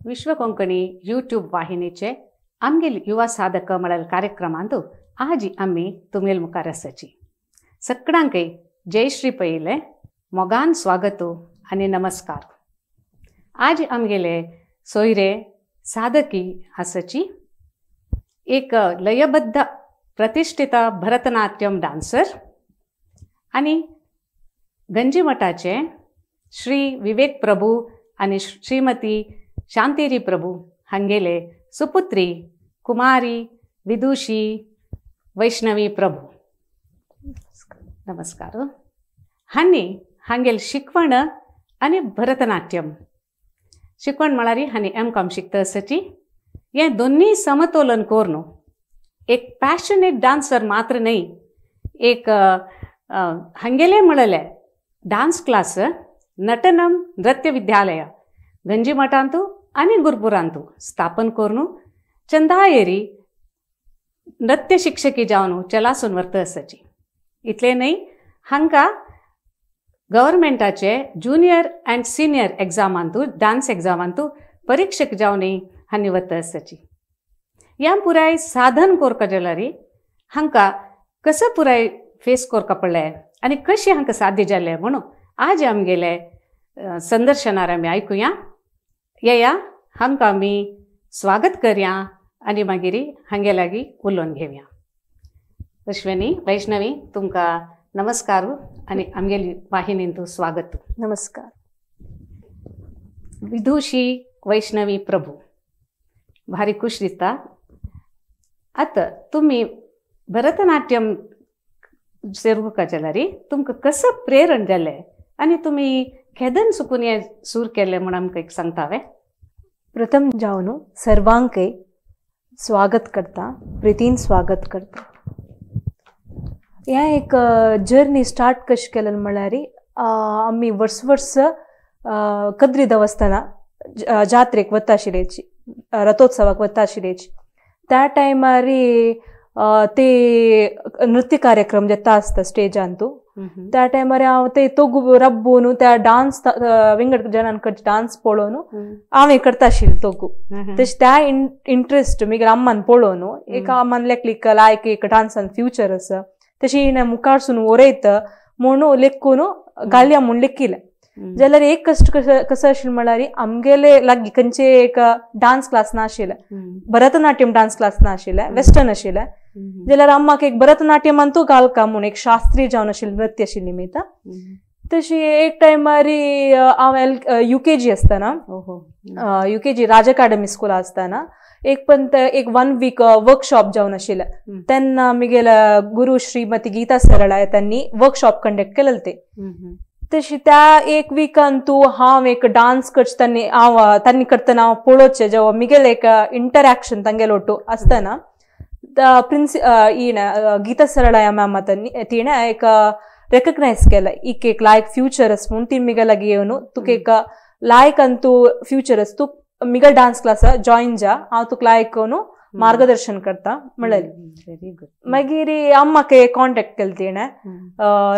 विश्व Konkani YouTube वाहिनीचे आमगेल युवा साधक म्हळ्यार कार्यक्रमांतु आज आमी तुमेल मुखार आसाची. सगळ्यांकय जयश्री पयले मोगान स्वागत आनी नमस्कार. आज आमगेले सोयरे साधकी आसाची एक लयबद्ध प्रतिष्ठित भरतनाट्यम डान्सर आनी गंजीमठाचे श्री विवेक प्रभू आनी श्रीमती शांतिरी प्रभू हांगेले सुपुत्री कुमारी विदुषी वैष्णवी प्रभू. नमस्कार. हांणी हांगेल शिकवण आनी भरतनाट्यम शिकवण म्हळ्यार हांणी एम कॉम शिकता आसाची. हें दोन्ही समतोलन करून एक पॅशनेट डान्सर मात्र न्हय, एक हांगेले म्हणले डान्स क्लास नटनम नृत्य विद्यालय गंजीमठांतू आनी गुरपुरांतू स्थापन करून चंदायेरी नृत्य शिक्षकी जावन चलासून व्हरता आसाची. इतलें न्हय, हांकां गव्हर्मेंटाचे ज्युनियर अँड सिनियर एग्जामांतू डान्स एग्जामांतू परीक्षक जावनय हांणी वता आसाची. ह्या पुराय साधन कोरपा जाल्यार हांकां कसो पुराय फेस कोरपा पडलें आनी कशें हांकां साध्य जालें म्हणून आज आमगेले संदर्शनार आमी आयकुया. येया, हांकां आमी स्वागत करया आनी मागीर हांगे लागीं उलोवन घेवया. अश्विनी वैष्णवी, तुमकां नमस्कार आनी आमगेली वाहिनींतू स्वागत. नमस्कार. विदुषी वैष्णवी प्रभू, भारी खुश दिसता. आतां तुमी भरतनाट्यम सेरुका जाल्यार तुमकां कसो प्रेरण जालें आनी तुमी केदन सुकून हें सूर केलें म्हूण आमकां एक सांगता वे? प्रथम जावन सर्वांकय स्वागत करता, प्रितीन स्वागत करता. ह्या एक जर्नी स्टार्ट कशें केलें म्हळ्यार आमी वर्स वर्स कद्री देवस्थाना जात्रेक वता आशिल्ल्याची, रथोत्सवाक वता आशिल्ल्याची. त्या टायमार ते नृत्य कार्यक्रम जेता आसता स्टेजांतू, त्या टायमार हांव ते तोगू रब्बून त्या डान्स विंगड जणांकडे डान्स पळोवन हांव करता आशिल्लें तोगू. तशें त्या इंट्रस्ट मागीर अम्मान पळोवन एक अम्मान लेखली लायक एक डान्सान फ्युचर आसा, तशी हिणें मुखारसून वरयता म्हणून लेखून घालया म्हूण लेखिलें. जाल्यार एक कश्ट कसो आशिल्लें म्हळ्यार आमगेले लागीं खंयचे एक डान्स क्लास नाशिल्लें, भरतनाट्यम डान्स क्लास नाशिल्लें, वेस्टर्न आशिल्लें. जाल्यार अम्माक एक भरतनाट्यमांतू घालका म्हूण एक शास्त्रीय जावन आशिल्लें नृत्य आशिल्ली मिता. तशी एक टायमार हांव UKG आसतना, UKG राज अकाडमी स्कूल आसतना एक पण एक 1 वीक वर्कशॉप जावन आशिल्लें. तेन्ना म्हगेल्या गुरू श्रीमती गीता सरळाय त्यांनी वर्कशॉप कंडक्ट केलें ते. तशी त्या एक विकान तूं हांव एक डान्स करचें तांणी हांव तांणी करतना हांव पळोवचें, जेव्हा म्हगेलें एक इंटरॅक्शन तांगेलो ओटू आसतना प्रिन्सि हिणें गीता सरळाया मॅमा तिणें एक रेकग्नायज केलें एक एक लायक फ्युचर आसा म्हूण. ती म्हगे लागीं येवन तुका एक लायक आनी तूं फ्युचर आसा, तूं म्हगे डान्स क्लासा जॉयन जा, हांव तुका लायक न्हू मार्गदर्शन करता म्हणलें. मागीर अम्माक कॉन्टेक्ट केलें तिणें,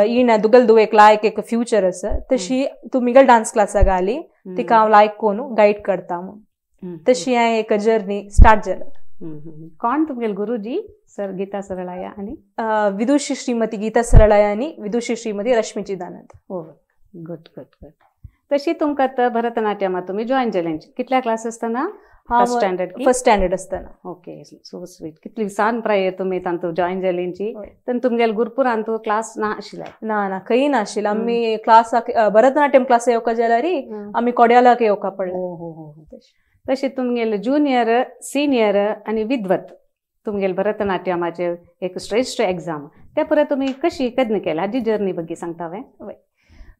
हिणें तुगेले धुवेक लायक एक फ्युचर आसा, तशी तूं म्हगे डान्स क्लासा घाली, तिका हांव लायक करून गायड करता म्हूण. तशी हांवें एक जर्नी स्टार्ट जालें. कोण तुमगेले गुरुजी? सर गीता सरळाया आनी विदुषी श्रीमती गीता सरळाया आनी विदुषी श्रीमती रश्मी चिदानंद. हो, गुड गुड गुड. तशी तुमकां आतां भरतनाट्यमात तुमी जॉयन जालें कितल्या क्लास आसतना? First standard? फर्स्ट स्टँडर्ड आसतना. Okay, so sweet. कितली सान प्रायेर तुमी तांतू जॉयन जालींची? तेन्ना तुमगेले गुरपुरांतू क्लास ना आशिल्ले? ना ना, खंय नाशिल्लें. आमी क्लासाक भरतनाट्यम क्लास येवका जाल्यार आमी कोड्यालाक येवका पडलें. हो हो हो. तशें तुमगेले ज्युनियर सिनियर आनी विद्वत तुमगेले भरतनाट्यमाचे एक श्रेश्ठ एग्जाम त्या पुराय तुमी कशी केन्ना केल्या हाजी जर्नी बगी सांगता हांवें?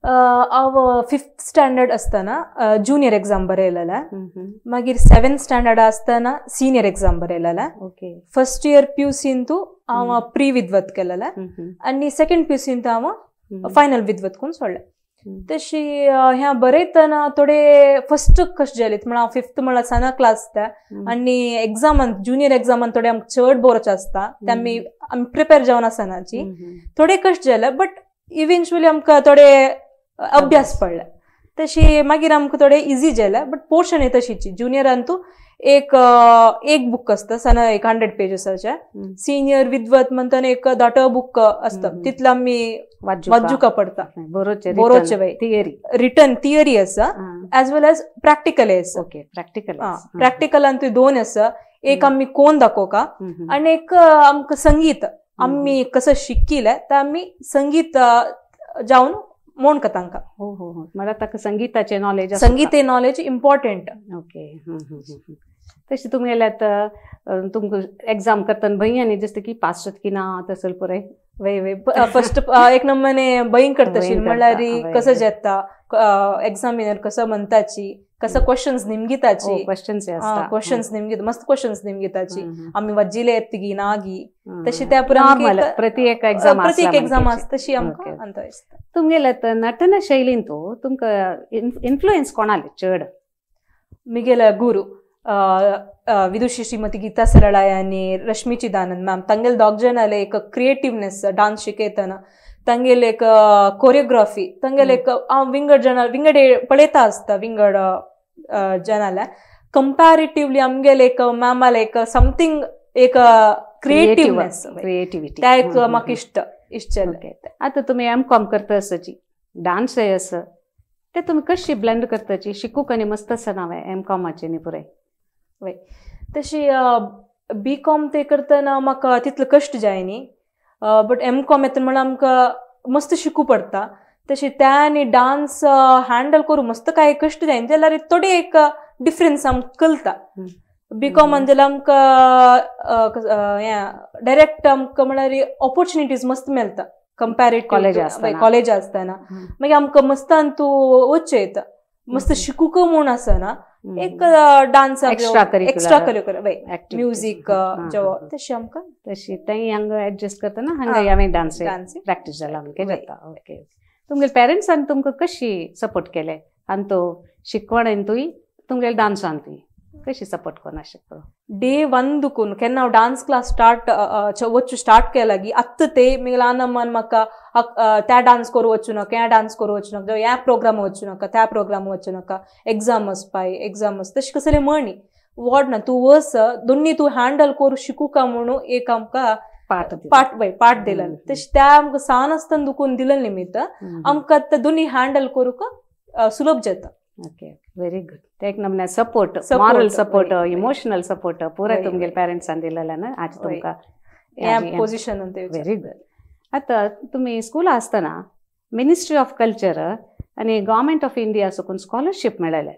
हांव 5th standard आसतना ज्युनियर एग्जाम बरयलेलें, मागीर 7th standard आसतना सिनियर एग्जाम बरयलेलें. ओके. फर्स्ट इयर PUCंतू हांव प्री विद्वत केलेलें आनी सेकंड PUCंतू हांव फायनल विद्वत करून सोडलें. तशी ह्या बरयतना थोडे फर्स्ट कशें जालें म्हळ्यार हांव 5th म्हळ्यार साना क्लास त्या आनी एग्जामान ज्युनियर एग्जामान थोडे आमकां चड बरोवचें आसता, ते आमी आमी प्रिपेर जावन आसनाची, थोडे कश्ट जाले, बट इव्हेंच्युअली आमकां थोडे अभ्यास पडले. तशी मागीर आमकां थोडे इजी जाले बट पोर्शन तशीची ज्युनियरांतू एक एक बुक आसता सना एक 100 पेजेसाचे सिनियर विद्वत म्हणताना एक धाटो बुक आसता तितले आमी वाचुका पडता बरोवचे बाय थियरी रिटन थियरी आसा एज वेल एज प्रॅक्टिकल आसा. ओके प्रॅक्टिकल प्रॅक्टिकलांतूय दोन आसा एक आमी कोण दाखोवका आनी एक आमकां संगीत आमी कसं शिकिले ते आमी संगीत जावन मोणका तांकां. हो हो हो मला ताका संगीताचे नॉलेज संगीते नॉलेज इम्पॉर्टंट. ओके तशी तुमी गेल्यात तुमकां एग्जाम करतना भंय जसं की पास जाता की ना तसं पुराय वय वय फर्स्ट एक नंबरने भंय करता म्हणल्यार कसं जाता एक्झामिनर कसं म्हणताची कसं क्वेश्चन्स निमगिताची क्वेश्चन्स क्वेश्चन्स निमगित मस्त क्वेश्चन्स निमगिताची आमी वाजिले येतगी नागी तशी त्या प्रति एक एक्झाम प्रति एक एक्झाम आसता तशी आमकां अंत दिसता. तुमगेले नटन शैलींतू तुमकां इन्फ्लुएन्स कोणाले चड? मिगेले गुरु विदुषी श्रीमती गीता सरळाय आनी रश्मी चिदानंद मॅम तांगेले दोग जाणाले एक क्रिएटिवनेस डान्स शिकयतना तांगेले एक कोरियोग्राफी तांगेले एक हांव विंगड जाणा विंगड पळयता आसता विंगड जनाले कंपॅरेटिवली आमगेले एक मॅमाले एक समथींग एक क्रिएटिवनेस क्रिएटिविटी त्या एक म्हाका इश्ट इश्ट जालें. आतां तुमी एम कॉम करता आसची डान्सय आसा ते तुमी कशी ब्लेंड करताची शिकूंक आनी मस्त आसा ना एम कॉमाचे न्ही पुराय? वय तशी बी कॉम ते करतना म्हाका तितलो कश्ट जाय न्ही बट एम कॉम येतना म्हणल्यार आमकां मस्त शिकू पडटा तशी त्या आनी डान्स हँडल करूं मस्त कांय कश्ट जायना जाल्यार थोडे एक डिफरन्स आमकां कळटा. बी कॉमान जाल्यार आमकां हें डायरेक्ट आमकां म्हणल्यार ऑपोर्चुनिटीज मस्त मेळटा कंपॅरेटिव्ह कॉलेज आसतना मागीर आमकां मस्तान तूं वचचें येता मस्त शिकूंक म्हूण आसना एक डान्स एक्स्ट्रा करिक्युलर म्युजीक तशी आमकां तशी थंय हांगा एडजस्ट करतना हांगा हांवें डान्स प्रॅक्टीस जाला आमगे जाता. ओके तुमगेले पेरंट्सान तुमकां कशी सपोर्ट केले आनी तो शिकवणेंतूय तुमगेले डान्सांतूय कशी सपोर्ट कोण शकतो? डे वन दुकून केन्ना हांव डान्स क्लास स्टार्ट वचूं स्टार्ट केला की आत्तां ते म्हगेल्या आनमान म्हाका त्या डान्स करूं वचूं नाका ह्या डान्स करूं वचूं नाका ह्या प्रोग्राम वचूं नाका त्या प्रोग्राम वचूं नाका एग्जाम आसपाय एग्जाम आस तशें कसलें म्हणी वॉड ना तूं वच दोन्ही तूं हँडल करूं शिकूका म्हणून एक आमकां पाठ पाठ वय पाठ दिलें तशें त्या आमकां सान आसतना दुकून दिलें निमित्त आमकां आतां दोन्ही हँडल करूंक सुलभ जाता. ओके व्हेरी गुड ते एक नमूने support moral support emotional support पुराय तुमगेले पेरंट्सान दिलेलें ना आज तुमकां ह्या पोजिशन. Very good. आतां तुमी स्कुला आसतना मिनिस्ट्री ऑफ कल्चर आनी गव्हर्मेंट ऑफ इंडिया सकून स्कॉलरशीप मेळ्ळें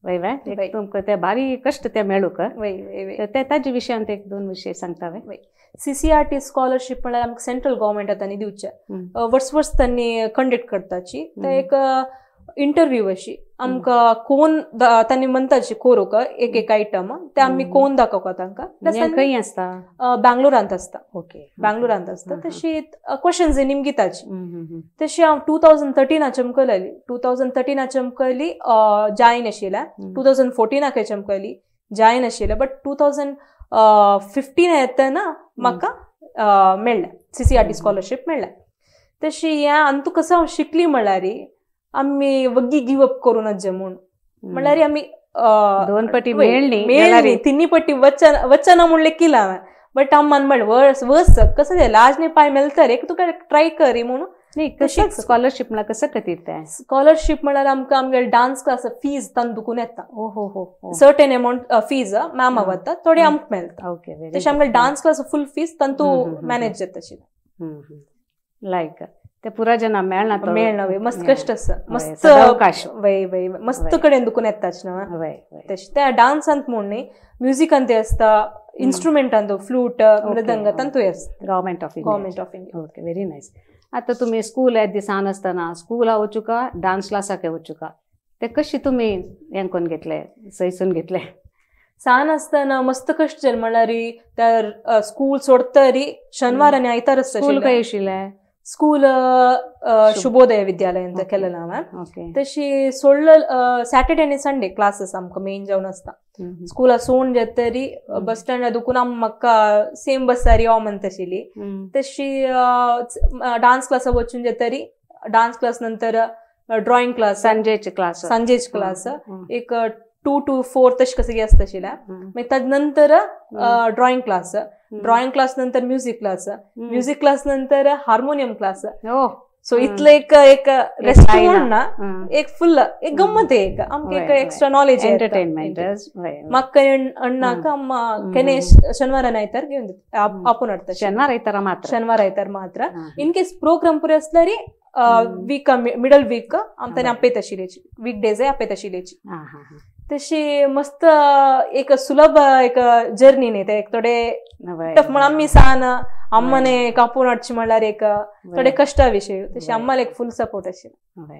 वय वय तुमकां ते भारी कश्ट ते मेळूंक ते ताजे विशयांत एक दोन विशय सांगता वय? CCRT scholarship म्हळ्यार आमकां सेंट्रल गव्हर्मेंट तांणी दिवचें वर्स वर्स तांणी कंडक्ट करताची ते एक इंटरव्यू अशी आमकां कोण तांणी म्हणटाची करूंक एक एक आयटम ते आमी कोण दाखोवका तांकां. खंय आसता? बँगलोरांत आसता. ओके बँगलोरांत आसता. तशी क्वेश्चन्स निमगिताची तशी हांव 2013 चमकलेली 2013 चमकली जायन आशिल्लें 2014 चमकली जायन आशिल्लें बट 2015 येतना म्हाका मेळ्ळें CCRT scholarship मेळ्ळें. तशी हें अंतू कसं हांव शिकली म्हणल्यार आमी वग्गी गिव अप करूं नजे म्हूण म्हणल्यार आमी दोन पटी मेळ्ळी तिन्ही पटी वचना म्हूण लेखिला हांवें बट आम मन म्हणलें वर्स वर्स कसं जालें आज न्ही पांय मेळटा रे तुका ट्राय कर म्हणून. न्ही कशें स्कॉलरशीप म्हळ्यार कसं खातीर तें? स्कॉलरशीप म्हळ्यार आमकां आमगेले डान्स क्लास फीज तांकां दुकून येता. ओ हो हो सर्टन अमाउंट फीज मॅमा वता थोडी आमकां मेळटा. ओके तशें आमगेले डान्स क्लास फूल फीज तांतू मॅनेज जाता तशी. लायक ते पुरा जना मेळना मेळना वय मस्त कश्ट आसा मस्त वय वय मस्त कडेन दुखून येताच न्हू तशें त्या डान्सांत म्हूण न्ही म्युजिकांत आसता इन्स्ट्रुमेंटांत फ्लूट मृदंग तांतूय आसता. Government of India. Okay very nice. आतां तुमी स्कूल येत दिसान आसतना स्कुला वचुका डान्स क्लासाक वचुका ते कशी तुमी हें करून घेतले सैसून घेतले? सान आसतना मस्त कश्ट जालें म्हणल्यार त्या स्कूल सोडतरी शनिवार आनी आयतार आसता. स्कूल खंय आशिल्लें? स्कूल शुभोदय विद्यालयांत केलें हांवें. तशी सोडलं सॅटर्डे आनी संडे क्लासीस आमकां मेन जावन आसता. स्कुला सोडून जातरी बस स्टँडार दुखून आम म्हाका सेम बसार यो म्हणटा आशिल्ली. तशी डान्स क्लासा वचून जातरी डान्स क्लास नंतर ड्रॉइंग क्लास, संजेच क्लास, संजेच क्लास एक 2 to 4 तशें कसं आसता आशिल्लें. मागीर ताजे नंतर ड्रॉइंग क्लास, ड्रॉइंग क्लास नंतर म्युझिक क्लास, म्युझिक क्लास नंतर हार्मोनियम क्लास. सो इतले एक एक रेस्ट ना, एक फुल एक गम्मत एक आमकां एक एक्स्ट्रा नॉलेज एंटरटेनमेंट. म्हाका अण्णाक अम्मा केने शनिवार आयतार घेवन आपोवन हाडटा. शनिवार आयतार मात्र, शनिवार आयतार मात्र. इन केस प्रोग्राम पुरे आसल्यार वीक मिडल वीक आम ताणें आपयता आशिल्ल्याची, वीक डेज आपयता आशिल्ल्याची. तशी मस्त एक सुलभ एक जर्नी न्ही ते, एक थोडे टफ म्हण आमी सान अम्माने कापून हाडची म्हणल्यार एक थोडे कश्टा विशय, तशी अम्माला एक फुल सपोर्ट आशिल्लो.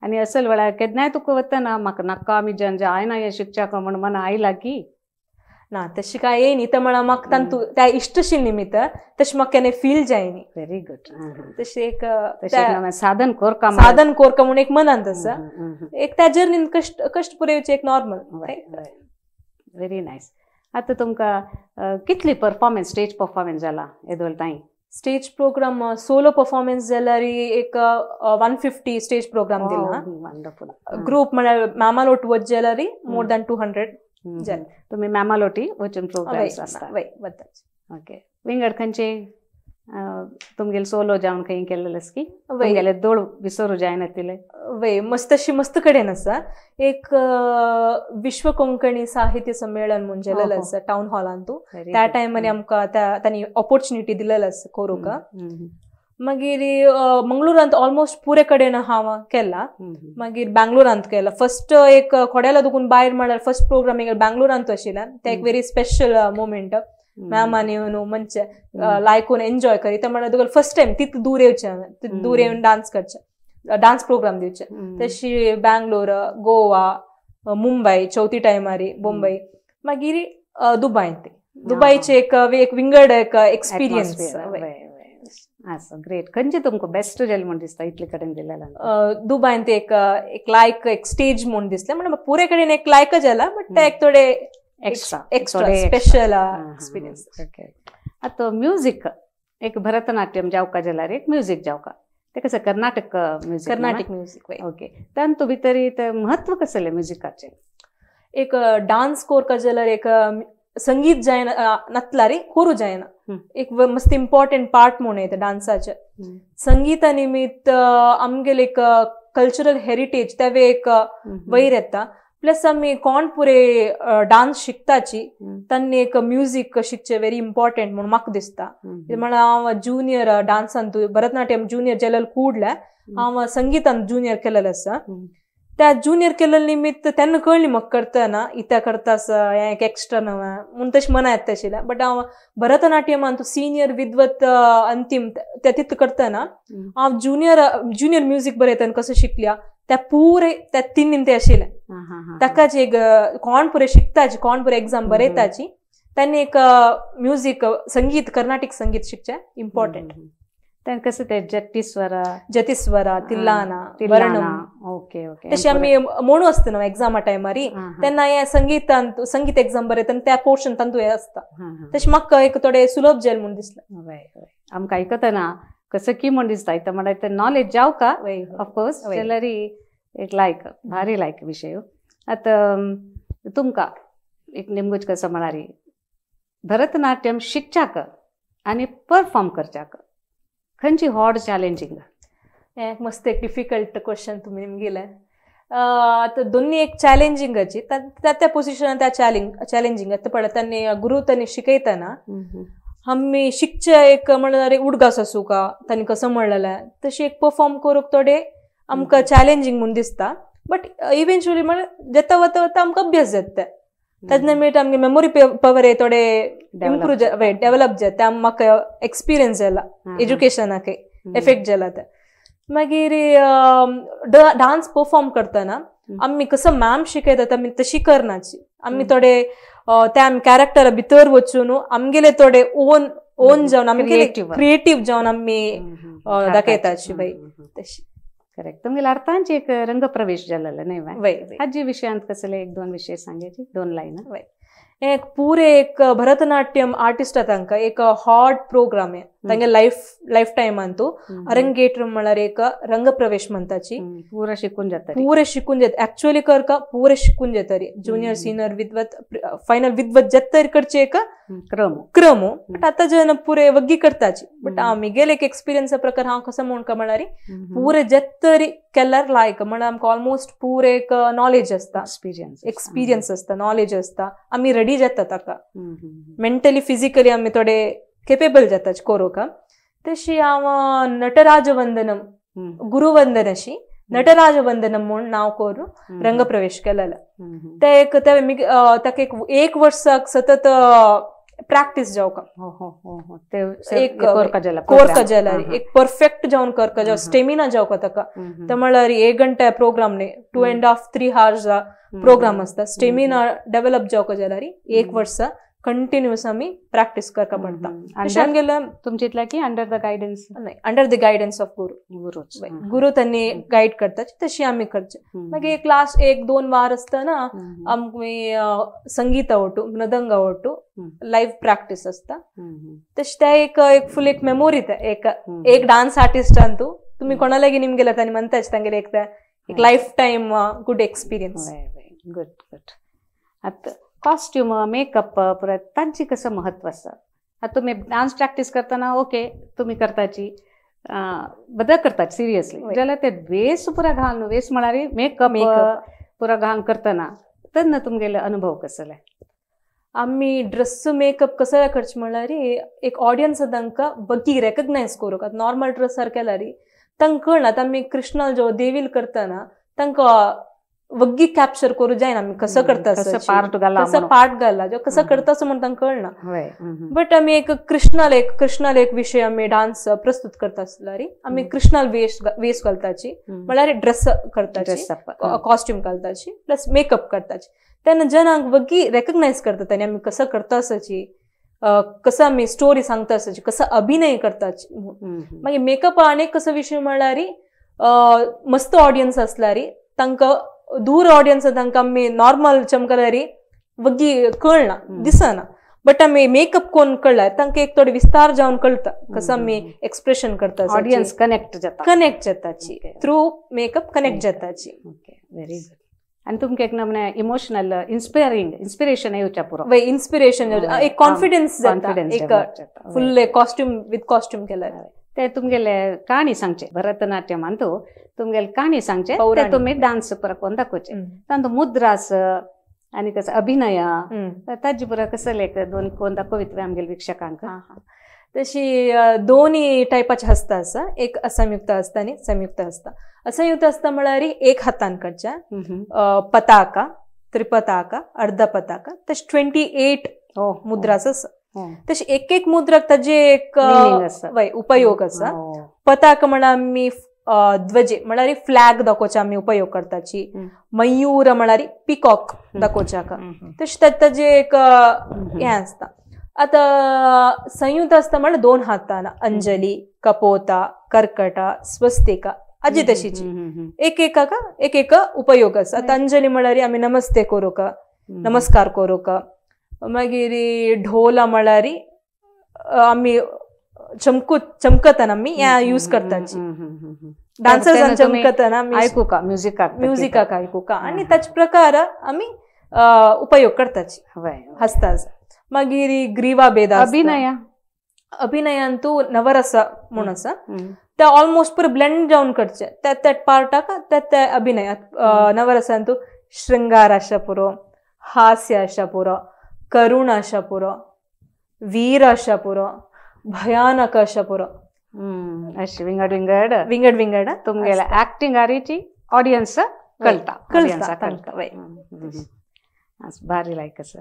आनी असल वेळार केन्नाय तुका वतना म्हाका नाका आमी जन जायना हें शिकच्याक म्हण मन आयला की ना? तशी काय येयनी तर म्हळ्यार म्हाका तांतू त्या इश्टशील निमित्त तशें म्हाका केन्ना फील जायनी. Very good. तशें एक साधन कोरका, साधन कोरका म्हूण एक मनांत आसा एक त्या जर्नीन कश्ट कश्ट पुरोवचें एक नॉर्मल. Very nice. आतां तुमकां कितली परफॉर्मन्स, स्टेज परफॉर्मन्स जाला येदोळ ताई? स्टेज प्रोग्राम सोलो परफॉर्मन्स जाल्यार एक 150 स्टेज प्रोग्राम दिला. वंडरफुल. ग्रुप म्हळ्यार मॅमालोट वच जाल्यार मोर दॅन 200. तुम्ही मॅमालोटी वचून प्रोग्राम्स आसता? ओके. विंगड खंयचे तुमगेले सोलो जावन खंय केल्लें की तुमगेले दोळ विसरू जायना तिले? वय मस्त अशी मस्त कडेन आसा. एक विश्व कोंकणी साहित्य संमेलन म्हूण जालेलें आसा टावन हॉलांतू, त्या टायमार आमकां तांणी ऑपॉर्च्युनिटी दिलेलें आसा करूंक. मागीर मंगळुरांत ऑलमोस्ट पुरे कडेन हांव केला, मागीर बँगलोरांत केला. फर्स्ट एक खोड्याला दुखून भायर म्हळ्यार फर्स्ट प्रोग्राम बँगलोरांत आशिल्ल्यान ते एक व्हेरी स्पेशल मोमेंट. मॅमान येवन म्हणजे लायकून एन्जॉय करी ते म्हळ्यार तुका फर्स्ट टायम तितू दूर येवचें हांवें, तितू दूर येवन डान्स करचें, डान्स प्रोग्राम दिवचे. तशी बँगलोर, गोवा, मुंबय चवथी टायमारी मुंबय, मागीर दुबाय. दुबायचे एक एक विंगड एक एक्सपिरियन्स. आसा ग्रेट. खंयचे तुमकां बेस्ट जालें म्हूण दिसता इतले कडेन दिलें? दुबायन ते एक एक लायक एक स्टेज म्हूण दिसलें, म्हणल्यार पुरे कडेन एक लायक जाला, बट ते एक थोडे extra extra special experience. Okay. आतां म्युजीक एक भरतनाट्यम जावका जाल्यार एक म्युजीक जावका ते कसं Carnatic music, Carnatic music. Okay. तांतू भितर ते म्हत्व कसलें म्युजिकाचें? एक डान्स कोरका जाल्यार एक संगीत जायना नातल्यार कोरू जायना, एक मस्त इम्पॉर्टंट पार्ट म्हूण येता डान्साचे. संगीता निमित्त आमगेले एक कल्चरल हेरिटेज तेवे एक वयर येता. प्लस आमी कोण पुरे डान्स शिकताची तांणी एक म्युजीक शिकचें व्हेरी इम्पॉर्टंट म्हूण म्हाका दिसता. म्हळ्यार हांव ज्युनियर डान्सांत भरतनाट्यम ज्युनियर जेलेल कूडले हांव संगीतान ज्युनियर केलेलें आसा. त्या ज्युनियर केलेले निमित्त तेन्ना कळ्ळी म्हाका करतना इत्या करता आसा हें एक एक्स्ट्रा नवें म्हूण तशें मना येता आशिल्लें. बट हांव भरतनाट्यमान सिनियर विद्वत अंतीम त्या तितू करतना हांव ज्युनियर ज्युनियर म्युजीक बरयतना कसो शिकल्या त्या पुरे त्या 3 निमते आशिल्लें. ताकाच एक कोण पुरे शिकताची कोण पुरे एग्जाम बरयताची तांणी एक म्युजीक संगीत कर्नाटक संगीत शिकचें इम्पॉर्टंट. कसं ते जतीस्वर, जतीस्वरा, तिल्लाना, वर्णम. Okay okay. तशें आमी म्हणू आसता न्हू एग्जामा टायमारी तेन्ना हें संगीतान संगीत एग्जाम बरयतना त्या पोर्शन तांतू हें आसता. तशें म्हाका एक थोडें सुलभ जालें म्हूण दिसलें. आमकां आयकतना कसं की म्हूण दिसता इथं म्हणल्यार ते नॉलेज जावका ऑफकोर्स जाल्यार एक लायक भारी लायक विशय. आतां तुमकां एक निमगूच कसं म्हळ्यार भरतनाट्यम शिकच्याक आनी परफॉर्म करच्याक खंयची हॉड चॅलेंजींग? हें मस्त एक डिफिकल्ट क्वेश्चन तुमी निमगिलें. आतां दोन्ही एक चॅलेंजींगाची त्या त्या पोजिशनान त्या चॅलेंजींग आतां पळय तांणी गुरू तांणी शिकयतना आमी शिकचे एक म्हणल्यार उडगास आसूं का तांणी कसो म्हणलेलें तशें एक परफॉर्म करूंक थोडे आमकां चॅलेंजींग म्हूण दिसता. बट इवेंच्युअली म्हणल्यार जेता वता वता आमकां अभ्यास जाता ताजे निमित्त आमगे मेमोरी पवर थोडे इम्प्रूव डेवलप जाता, म्हाका एक्सपिरियन्स जाला, एज्युकेशनाक एफेक्ट जाला. ते मागीर डान्स परफॉर्म करतना आमी कसो मॅम शिकयतात आमी तशी करनाची, आमी थोडे त्या आमी कॅरेक्टरा भितर वचून आमगेले थोडे ओन ओन जावन आमगेले क्रिएटीव जावन आमी दाखयताची बाई तशी. करेक्ट. तुमगेले अर्थांची एक रंगप्रवेश जालेलो न्ही? हाजी विशयांत कसले एक दोन विशय सांगायची, दोन लायन. एक पुरे एक भरतनाट्यम आर्टिस्ट तांकां एक हॉट प्रोग्राम आहे तांगे लायफ टायम अंतू अरंगेट्रम म्हळ्यार एक रंगप्रवेश म्हणताची. पुरा शिकून जाता, पुरे शिकून जाता ऍक्च्युअली करका पुरे शिकून जातरी ज्युनियर सिनियर विद्वत फायनल विद्वत जातरी कडचे एक क्रम क्रम. बट आता जन पुरे वग्गी करताची. बट आमी एक एक्सपिरियन्स प्रकार हांव कसं म्हण का म्हळ्यार पुरे जातरी केल्यार लायक म्हण आमकां ऑलमोस्ट पुरे एक नॉलेज आसता, एक्सपिरियन्स आसता, नॉलेज आसता, आमी रेडी जाता ताका मेंटली फिजिकली आमी थोडे केपेबल जाता करूंक. तशी हांव नटराजवंदनम गुरुवंदन अशी नटराजवंदनम म्हूण नांव करून रंगप्रवेश केलेलो. ते एक ताका एक वर्साक सतत प्रॅक्टीस जावका, एक कोरका जाल्यार एक परफेक्ट जावन करका जाव स्टेमिना जावका ताका. ते म्हळ्यार एक घंटा प्रोग्राम न्ही, 2.5-3 hours programme आसता. स्टेमिना डेव्हलप जावका जाल्यार एक वर्सा कंटिन्युअस आमी प्रॅक्टीस करका पडटा. आमगेले तुमचे इतल्या की अंडर the guidance? नाही, under the guidance of guru. Guru त्यांनी गायड करता तशी आमी करचे. मागीर एक लास्ट 1-2 वार आसतना आमी संगीता ओटू मृदंगा ओटू लायव्ह प्रॅक्टीस आसता. तशें ते एक फूल एक मेमोरी ते एक डान्स आर्टिस्टान तूं तुमी कोणा लागीं निमगेले तांणी म्हणटाच तांगेले एक एक life time good experience. Good good. आतां कॉस्ट्यूम मेकअप पुराय तांची कसं महत्व आसा? आतां तुमी डान्स प्रॅक्टीस करतना ओके तुमी करताची बदल करतात सिरियसली, जाल्यार ते वेस पुरा घालून वेस म्हळ्यार मेकअप पुरा घालून करतना तेन्ना तुमगेले अनुभव कसले? आमी ड्रेस मेकअप कसो करचे म्हळ्यार एक ऑडियन्स तांकां बगी रेकग्नायज करूंक. आतां नॉर्मल ड्रेसार केल्यार तांकां कळना. आतां आमी कृष्णाल जो देवील करतना तांकां वग्गी कॅप्चर करू जायना आमी कसं करता, पार्ट घाला, कसं पार्ट घाला, कसं करता असं म्हणून तांकां कळना. बट आमी एक कृष्णाल एक विशय आमी डान्स प्रस्तुत करता आसल्यार आमी कृष्णाल वेस घालताची, म्हळ्यार ड्रेस करताची, कॉस्ट्यूम घालताची, प्लस मेकअप करताची. तेन्ना जनांक वग्गी रेकग्नायज करता आनी आमी कसं करता आसाची, कसं आमी स्टोरी सांगता आसाची, कसं अभिनय करताची. मागीर मेकअप आनी कसो विशय म्हळ्यार मस्त ऑडियन्स आसल्यार तांकां दूर ऑडियन्स तांकां आमी नॉर्मल चमकल्यार वग्गी कळना, दिसना. बट आमी मेकअप कोण कळ्ळ्यार तांकां एक थोडे विस्तार जावन कळटा कसं आमी एक्सप्रेशन करता, ऑडियन्स कनेक्ट जाता, कनेक्ट जाताची थ्रू मेकअप कनेक्ट जाताची. Okay, very good. आनी तुमकां एक नमूने इमोशनल इन्स्पायरिंग इन्स्पिरेशन येवच्या पुरो, इन्स्पिरेशन एक कॉन्फिडन्स जाता, एक फुल कॉस्ट्यूम विथ कॉस्ट्यूम केल्यार. ते तुमगेले काणी सांगचे भरतनाट्यमान तुमगेले काणी सांगचे, ते तुमी डान्स पुरा कोण दाखोवचे, तांतू मुद्रास आनी कसं अभिनय ताजे पुरा कसले एक दोन कोण दाखोवत आमगेले वीक्षकांक? तशी दोन्ही टायपाचे हस्ता आसा, एक असंयुक्त हस्ता आनी संयुक्त हस्ता. असंयुक्त हस्ता म्हळ्यार एक हातान करच्या पताका, त्रिपताका, अर्ध पताका, तशें 28 मुद्रास आसा. तशें एक एक मुद्राक ताजे एक उपयोग आसा. पताका म्हळ्यार आमी ध्वजे म्हळ्यार फ्लॅग दाखोवचे आमी उपयोग करताची, मयूर म्हळ्यार पिकॉक दाखोवच्याक, तशें ताजे एक हें आसता. आतां संयुक्त आसता म्हळ्यार दोन हातान अंजली, कपोता, कर्कटा, स्वस्तिका आजी तशीची एक एकाक एक एक उपयोग आसा. आतां अंजली म्हळ्यार आमी नमस्ते करूंक, नमस्कार करूंक. मागीर ढोला म्हळ्यार आमी चमकतना आमी यूज करताची, डान्सर्सान चमकतना आमी आयकुका, म्युजिकाक म्युजिकाक आयकुका आनी ताचे प्रकार आमी उपयोग करताची हसता. मागीर ग्रीवा भेद अभिनय, अभिनयान तूं नवरस म्हूण आसा, ते ऑलमोस्ट पुरो ब्लेंड जावन करचे त्या त्या पार्टाक त्या त्या अभिनय. नवरसान तूं शृंगार आशा पुरो, हास्य आशा पुरो, करुण आशा पुरो, वीर आशा पुरो, भयानक आशा पुरो, अशें विंगड विंगड विंगड विंगड तुमगेले एक्टिंग आरीची ऑडियन्स कळटा, कळटा कळटा. भारी लायक आसा.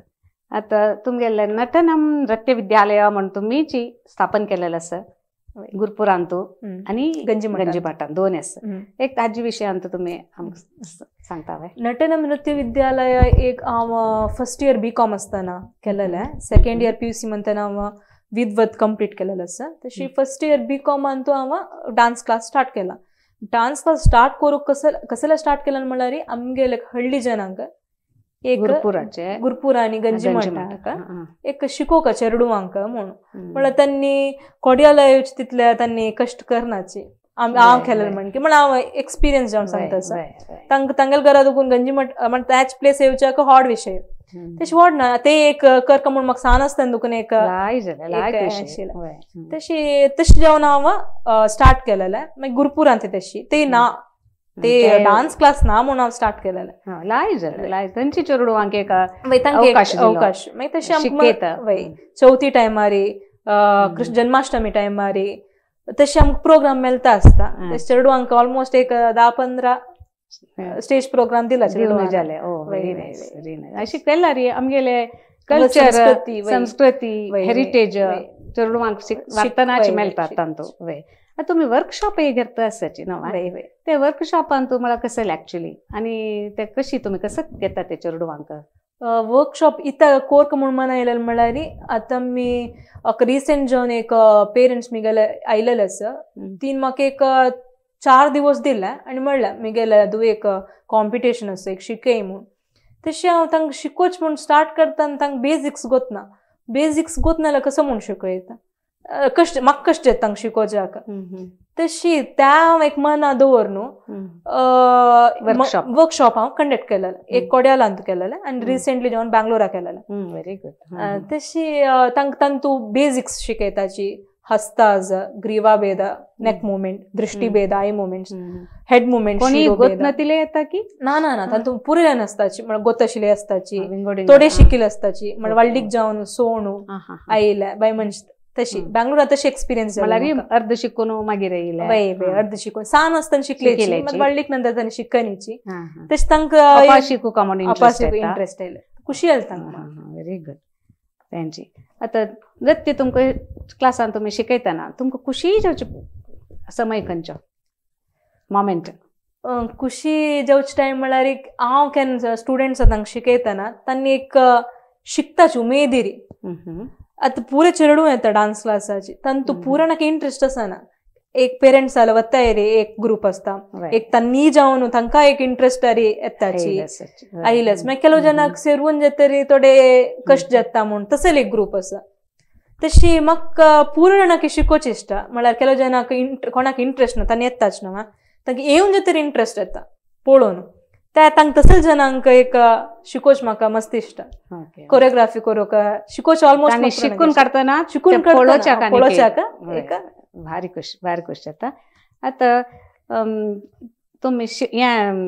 आतां तुमगेले नटनम नृत्य विद्यालय म्हण तुमीची स्थापन केलेलं आसा गुरपुरांतू आनी गंजीभाटान दोन आसा. एक ताजे विशयांत तुमी आमकां सांगता? नटनम नृत्य विद्यालय एक हांव फर्स्ट इयर बी.कॉम आसतना केलेलें, सेकंड इयर PUC म्हणतना हांव विद्वत कंप्लीट केलेलो आसा. तशी फर्स्ट इयर बी.कॉमान हांव डान्स क्लास स्टार्ट केला. डान्स क्लास स्टार्ट करूक कसला स्टार्ट केलं म्हणल्यार आमगेले हळ्ळी जनांक एक गुरपुरा आनी गंजी मठाक एक शिकोवका चेडवांक म्हणून म्हणल्यार तांणी कोडियाला येवचे तितले तांणी कश्ट करनाची हांव केलें म्हण की म्हण हांव एक्सपिरियन्स जावन सांगता आसा तांकां तांगेले घरा दुखून गंजी मठ म्हण त्याच प्लेस येवच्याक व्हड विशय तशें व्हड ना ते एक करका म्हूण म्हाका सान आसतना दुखून एक तशी तशें जावन हांव स्टार्ट केलेलें. मागीर गुरपुरांत तशी ते ना ते डान्स क्लास ना म्हणून हांव स्टार्ट केलेलें. तांची चेडवांक एक अवकाश मागीर तशें आमकां चवथी टायमारी कृष्ण जन्माष्टमी टायमारी तशें आमकां प्रोग्राम मेळटा आसता. चेडवांक ऑलमोस्ट एक 10-15 स्टेज प्रोग्राम दिला. अशी केला रे आमगेले कल्चर संस्कृती हेरिटेज चेडवांक वागतनाच मेळटा तांतू. तुमी वर्कशॉप हे घेता आसाची न्हू, ते वर्कशॉपान तुम्हाला कसं ऍक्च्युली आणि ते कशी तुमी कसं घेता ते चेडवांक? वर्कशॉप इथं कोर्क म्हणून म्हणायला म्हळ्यार आतां मी रिसेंट जावन एक पेरंट्स मिगेले आयलेले आसा तीन म्हाका एक 4 दिवस दिले आनी म्हणलें मिगेले दू एक कॉम्पिटिशन आसा एक शिकय म्हूण. तशें हांव तांकां शिकोच म्हूण स्टार्ट करता आनी तांकां बेजिक्स गोतना बेजिक्स गोतना जाल्यार कसो म्हूण शिकयता कश्ट म्हाका कश्ट येता तांकां शिकोवच्याक. तशी त्या हांव एक मना दवर न्हू वर्कशॉप हांव कंडक्ट केलेलें एक कोड्यालांत केलेलें आनी रिसेंटली जावन बँगलोरा केलेलें. Very good. तशी तांकां तांतू बेजिक्स शिकयताची हस्ताज ग्रीवाभेद नेक मुवमेंट दृष्टीभेद I movement head movement. गोतनातिले येता की ना ना ना तातूंत पुरें नासताची म्हळ्यार गोतशिले आसताची थोडे शिकिल्ले आसताची म्हळ्यार वाल्डीक जावन सोणू आयले बाय मनश तशी बँगलोरा तशी एक्सपिरियन्स जालो. अर्द शिकून मागीर येयले वय वय अर्द शिकून सान आसतना शिकलेची मागीर वाडलीक नंतर तांणी शिकनीची तशें तांकां शिकूका म्हणून इंट्रस्ट आयले खुशी जाली तांकां. Very good. तेंची आतां नृत्य तुमकां क्लासान तुमी शिकयतना तुमकां खुशी जावची समय खंयचो मोमेंट? खुशी जावचे टायम म्हळ्यार एक हांव केन्ना स्टुडंट्स तांकां शिकयतना तांणी एक शिकताची उमेदीरी. आतां पुरे चेडूं येता डान्स क्लासाची तांतू पुरा नाका इंट्रस्ट आसना. एक पेरंट्स जाल्यार वताय रे एक ग्रुप आसता एक तांणी जावन तांकां एक इंट्रस्ट रे येताची आयलेच मागीर ಕೆಲವು जनाक सेरून जातरी थोडे कश्ट जाता म्हूण तसले एक ग्रुप आसा. तशी म्हाका पुरो जाणांक शिकोवचें इश्टा म्हळ्यार ಕೆಲವು जनाक कोणाक इंट्रस्ट ना तांणी येताच न्हू तांकां येवन जातरी इंट्रस्ट येता पळोवन त्या तांकां तसले जनांक एक शिकोवचें म्हाका मस्त इश्टा. कोरियोग्राफी करूंक शिकोवचें ऑलमोस्ट शिकून काडटना शिकून पळोवच्याक एक भारी खुश भारी खुश जाता. आतां तुमी हें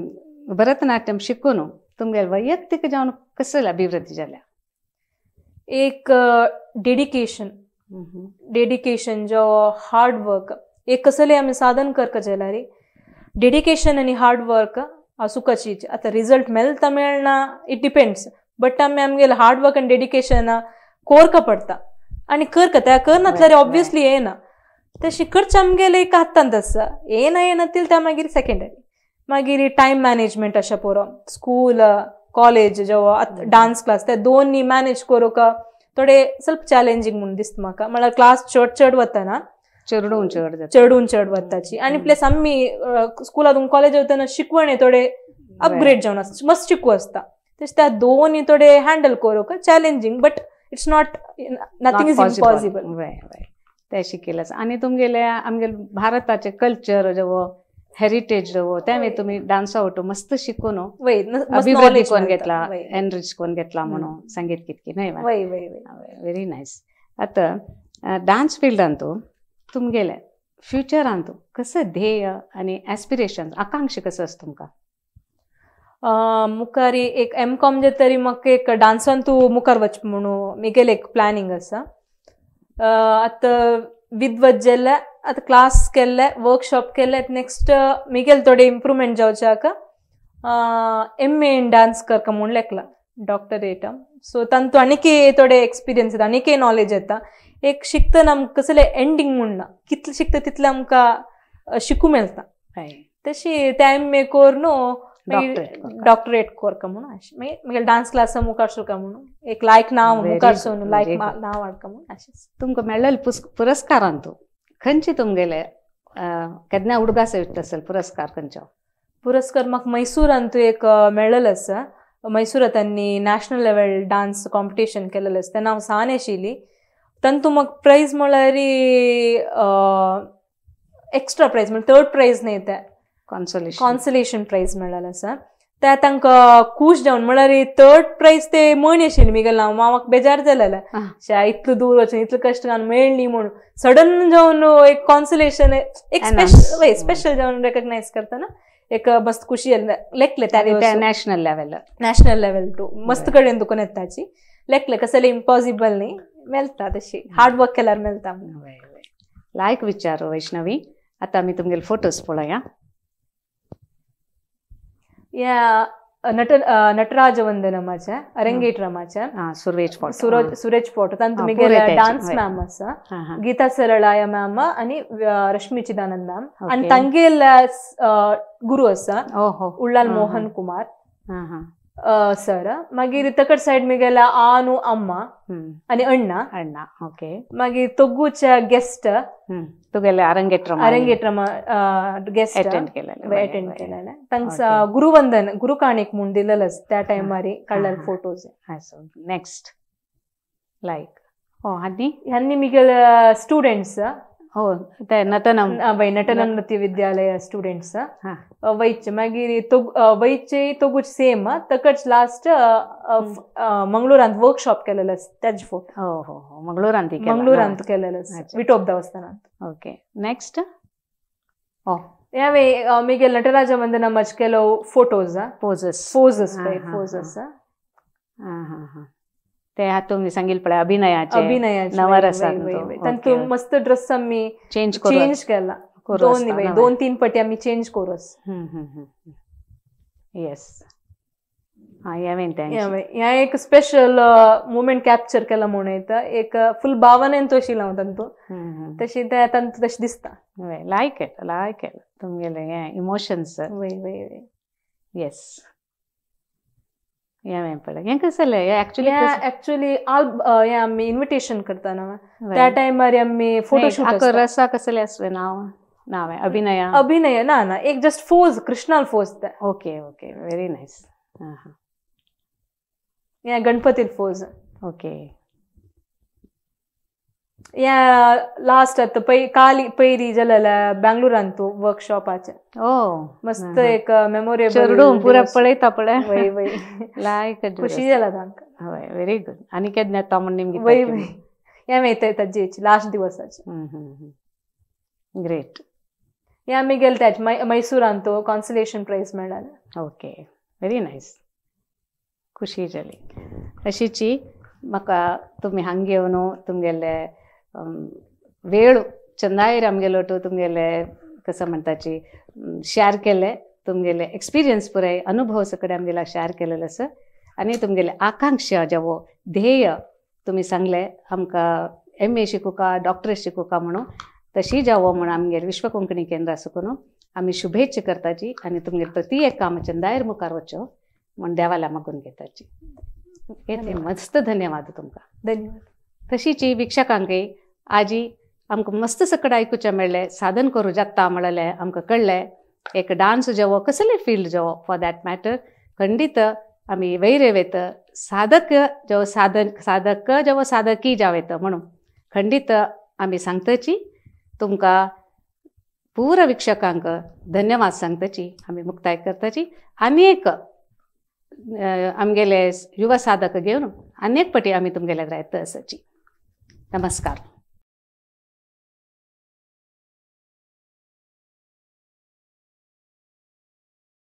भरतनाट्यम शिकून तुमगेले वैयक्तीक जावन कसली अभिवृद्धी जाल्या? एक डेडिकेशन डेडिकेशन जो हार्ड वर्क एक कसले आमी साधन करका जाल्यार डेडिकेशन आनी हार्ड वर्क आसुकाची. आतां रिजल्ट मेळटा मेळना it depends but आमी आमगेले हार्ड वर्क आनी डेडिकेशन कोरका पडटा आनी करका त्या करनासल्यार ऑब्वियसली येना. तशी करचें आमगेलें एक हातांत आसा येना येना तितलें त्या मागीर सेकेंडरी मागीर टायम मॅनेजमेंट अशें पुरो स्कूल कॉलेज जेव्हा डान्स क्लास त्या दोन्ही मॅनेज करूंक थोडे ಸ್ವಲ್ಪ चॅलेंजींग म्हूण दिसता म्हाका. म्हळ्यार क्लास चड चड वतना चेडून चड चडून चड वताची आनी प्लस आमी स्कुलांत कॉलेज वतना शिकवण थोडे अपग्रेड जावन आसता मस्त शिकू आसता तशें त्या दोन्ही थोडे हँडल करूंक challenging but it's not nothing is impossible. ते शिकयलें आनी तुमगेले आमगेले भारताचे कल्चर जेवो हेरिटेज जेवो ते तुमी डान्सा वटू मस्त शिकून अभिवृद्धी कोण घेतला एनरीच कोण घेतला म्हणून संगीत कितकी न्हय. Very nice. आतां डान्स फिल्डांतू तुमगेले फ्युचरांतू कसं ध्येय आनी एस्पिरेशन आकांक्षा कसं आसा तुमकां? मुखार एक एम कॉम जातरी म्हाका एक डान्सान तूं मुखार वच म्हणून म्हगेलें एक प्लॅनिंग आसा. आतां विद्वत जाल्ले आतां क्लास केल्ले वर्कशॉप केल्ले नेक्स्ट म्हगेले थोडे इम्प्रूवमेंट जावच्याक एम ए इन डान्स करका म्हूण लेखला डॉक्टरेट. सो तांतू आनीकय थोडे एक्सपिरियन्स येता आनीकय नॉलेज येता. एक शिकतना आमकां कसलें एंडींग म्हूण ना कितलें शिकता तितलें आमकां शिकूं मेळटा. तशी ते एम ए करून डॉक्टरेट करका म्हणून अशें मागीर म्हगेले डान्स क्लासा मुखार सरका म्हणून एक लायक नांव मुखार सरून लायक नांव हाडका म्हणून अशेंच. तुमकां मेळ्ळेले पुरस्कारांतू खंयचे तुमगेले केन्ना उडगास येत असेल पुरस्कार खंयचो? पुरस्कार म्हाका मैसूरांतू एक मेळ्ळेलो आसा. मैसूरांत त्यांनी नॅशनल लेवल डान्स कॉम्पिटिशन केलेलें आसा तेन्ना हांव सान आशिल्ली. तांतू म्हाका प्रायज म्हळ्यार एक्स्ट्रा प्रायज म्हळ्यार थर्ड प्रायज न्ही तें कॉन्सोलेशन प्रायज मेळ्ळेलें आसा. ते तांकां खूश जावन म्हळ्यार थर्ड प्रायज ते म्हण आशिल्ली मिगेल हांव म्हाका बेजार जालेलें शा इतलो दूर वचून इतलो कश्ट घालून मेळ्ळी म्हणून सडन जावन एक कॉन्सोलेशन एक स्पेशल स्पेशल जावन रेकग्नायज करतना एक मस्त खुशी लेखले त्या दिवस national level national level too मस्त कडेन तुका येताची लेखले कसले इम्पॉसिबल न्ही मेळटा तशी हार्ड वर्क केल्यार मेळटा. लायक विचार वैष्णवी. आतां आमी तुमगेले फोटोज पळोवया. या नटराज वंदनमाचे अरंगेट्रमाचे सुरेश सुरेश फोटो तांतू मिगेले डान्स मॅम आसा गीता सरळाया मॅम आनी रश्मी चिदानंद मॅम आनी तांगेल गुरु आसा उल्लाल मोहन कुमार सर. मागीर तकड सायड मिगेला आनु अम्मा आनी अण्णा अण्णा ओके. मागीर तोगूच्या गेस्ट तुगेले अरंगेट्रम अरंगेट्रम गेस्ट अटेंड केलेले अटेंड केलेले तांचा गुरुवंदन गुरुकाणीक म्हूण दिलेलं त्या टायमार काडलेले फोटोज. नेक्स्ट लायक हो आनी ह्यांनी मिगेल स्टुडंट्स हो ते नटनम नटनम नृत्य विद्यालय स्टुडंट्स वैच. मागीर वैचे तोगूच सेम तकच लास्ट मंगळूरांत वर्कशॉप केलेलं त्याच फोटो. हो हो हो मंगळूरांत मंगळूरांत केलेलं विटोप देवस्थानांत. ओके नेक्स्ट हो यावे मिगेल नटराज वंदनमच केलो फोटोज पोजेस पोजेस पोजेस ते हातून सांगील पळय अभिनयाचे अभिनयाचे नवरसा तांतू मस्त ड्रेस आमी चेंज चेंज केला दोन दोन तीन पटी आमी चेंज करूस. येस ह्या एक स्पेशल मुमेंट कॅप्चर केला म्हणून येता एक फुल भावनेन तो आशिल्लो हांव तांतू तशी ते तांतू तशें दिसता. लायक येता लायक येता तुमगेले हे इमोशन्स. वय वय वय येस हें पळय हें कसलें एक्चुअली एक्चुअली आल हें आमी इन्विटेशन करतना त्या टायमार आमी फोटोशूट रसा कसलें आसलें नांव नांव अभिनया अभिनय ना ना एक जस्ट फोज कृष्णाल फोज ते. Okay okay very nice. हें गणपती फोज. ओके या लास्ट आतां पै काली पयरी जालेल्या बेंगलोरांतू वर्कशॉपाचे ओ मस्त एक मेमोरेबल चेडूं पुरा पळयता पळय वय वय लायक खुशी जाला तांकां. हय व्हेरी गुड. आनी केन्ना येता म्हूण निमगी वय वय हें वयता ताजेची लास्ट दिवसाचे. ग्रेट. हें आमी गेले त्याच मैसूरांतू कॉन्सलेशन प्रायज मेळ्ळें. ओके व्हेरी नायस खुशी जाली. अशीची म्हाका तुमी हांगा येवन तुमगेले वेळ चंदायर आमगेलो तुमगेले कसं म्हणताची शेअर केले तुमगेले एक्सपिरियन्स पुराय अनुभव सगळे आमगेला शेअर केलेलो आसा आनी तुमगेले आकांक्षा जेवो ध्येय तुमी सांगले आमकां एम ए शिकूका डॉक्टरेट शिकूका म्हणून तशी जावो म्हणून आमगेले विश्व कोंकणी केंद्र आसा आमी शुभेच्छा करताची आनी तुमगेले प्रति एक काम चंदायर मुखार वचो म्हूण देवाला मागून घेताची. मस्त धन्यवाद तुमकां. धन्यवाद. तशीची वीक्षकांकय आजी आमकां मस्त सकड आयकुचें मेळ्ळें साधन करूं जाता म्हणलें आमकां कळ्ळें एक डान्स जेवो कसलें फिल्ड जेवो फॉर that matter खंडीत आमी वैर वेत साधक जेवो साधन साधक जेवो साधकी जावं येता म्हणून खंडीत आमी सांगताची तुमकां पुरा वीक्षकांक धन्यवाद सांगताची आमी मुक्ताय करताची. आनी एक आमगेले युवा साधक घेवन अनेक पटी आमी तुमगेले रायत आसाची. नमस्कार.